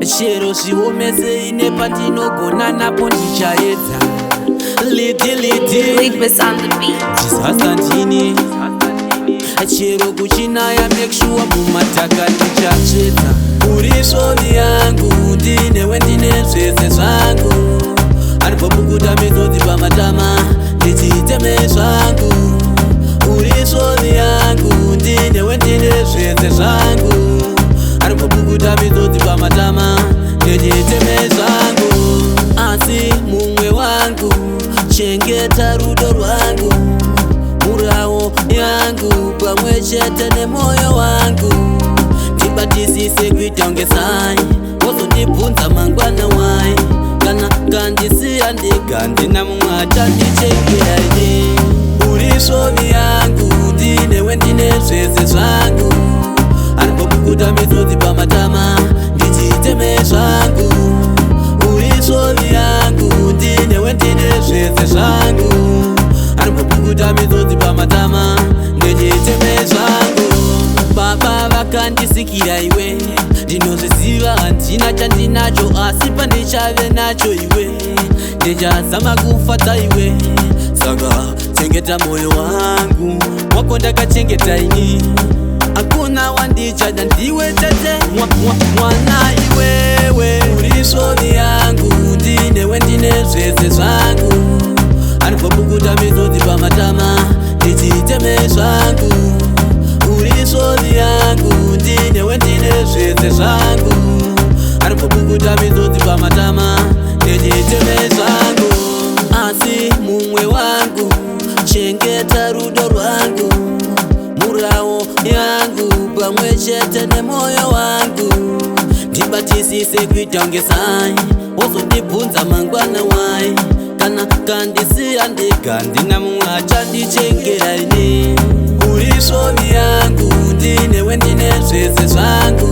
Chero zviomesei, nepandinogona napo ndichaedza. Lidi lidi. Leapers on the beat. Chisasa ndini, chero kuchinaya, make sure mumataka ndichatsvedza. Uri svovi yangu, ndinewe, ndine zvese zvangu. Andibvobukuta misodzi pamatama, ndichiteme zvangu. Uri svovi yangu, ndinewe, ndine zvese zvangu. Andibvobukuta misodzi pamatama, ndichiteme zvangu. Asi mumwe wangu, chengeta rudo rwangu, murawo yangu pamwe chete nemwoyo wangu. Ndibatisise kuita kunge sai, wozondibvunza mangwana wai. Kana kandisiya ndega, ndina mumwe achandichengera ini. Uri svovi yangu, ndinewe, ndine zvese zvangu. Andimbobukuta misodzi pamatama, ndichiteme zvangu. Uri svovi yangu, ndinewe, ndine zvese zvangu. Andimbobukuta misodzi pamatama, ndichiteme zvangu. Baba vakandisikira iwe, ndinozviziva handina chandinacho, asi pandichave nacho iwe, ndichazama kufadza iwe. Saka chengeta moyo wangu, wako ndakachengeta ini. Hakuna wandichada, ndiwe chete. Mwana iwewe, uri svovi yangu, ndinewe, ndine zvese zvangu. Andibvobukuta misodzi pamatama, ndichiteme zvangu. Uri svovi yangu, ndinewe, ndine zvese zvangu. Andibvobukuta misodzi pamatama, ndichiteme zvangu. Asi mumwe wangu, chengeta rudo rwangu, murawo yangu pamwe chete nemwoyo wangu. Ndibatisise kuita kunge sai, wozondibvunza mangwana wai. Kana kandisiya ndega, ndina mumwe achandichengera ini. Uri svovi yangu, ndinewe, ndine zvese zvangu.